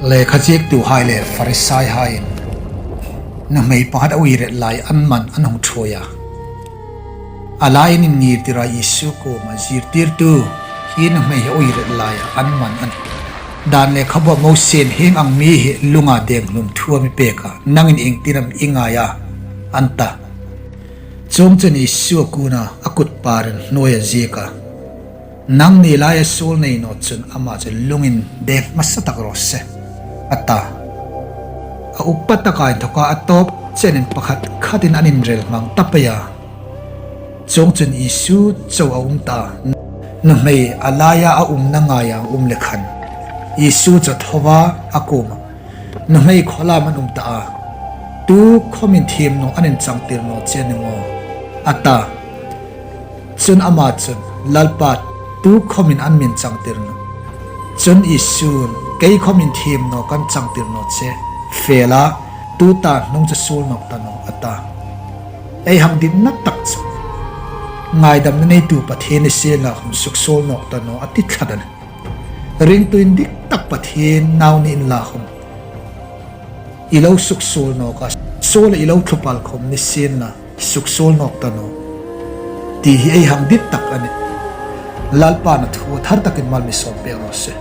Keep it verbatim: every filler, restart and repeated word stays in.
Lekha ziektuhai le Pharisaihaiin nuhmei pakhat a uiret lai an man an hung ṭhuoi a. A laiin an ngirtir a, Isu kuomah, "Zirtirtu, hi nuhmei hi a uiret laia an man a nih. Dan lekhabua Mosiein hieng ang mi hi lunga deng hlum thu a mi pêk a, nangin iengtin am i ngai a?" an ta. Chuongchun Isu a kûn a, a kutpârin hnuoia a ziek a, "Nangni laia suol nei naw chun ama chu lungin deng hmasatak raw se," a ta. A upa taka inthawka a tâwp chenin pakhat khatin an inrêl hmang ta pei a. Chuongchun Isu chau a um ta a, nuhmei a laia a umna ngaia a um le khan, Isu chu a tho a, a kuomah, "Nuhmei, khawlam an um ta a, tukhawmin thiem naw an inchangtir naw che a ni maw?" a ta. Chun ama chun, "Lalpa, tukhawmin an mi inchangtir nawh." Chun Isu'n, "Kei khawmin thiem naw kan changtir naw che. Fe la, tuta hnung chu suol nâwk ta naw," a ta. Ei hang ditna tak chu, ngaidamna neitu Pathien ni sienla khawm suksuol nâwk ta naw a ti tlat a nih. Ringtu indik tak Pathien nau ni inla khawm, i lo suksuol nâwk a, suola i lo thlupal khawm ni sienla, suksuol nâwk ta naw ti hi ei hang dit tak a nih. Lalpa'n a thu a thar takin mal mi sâwmpêk raw se.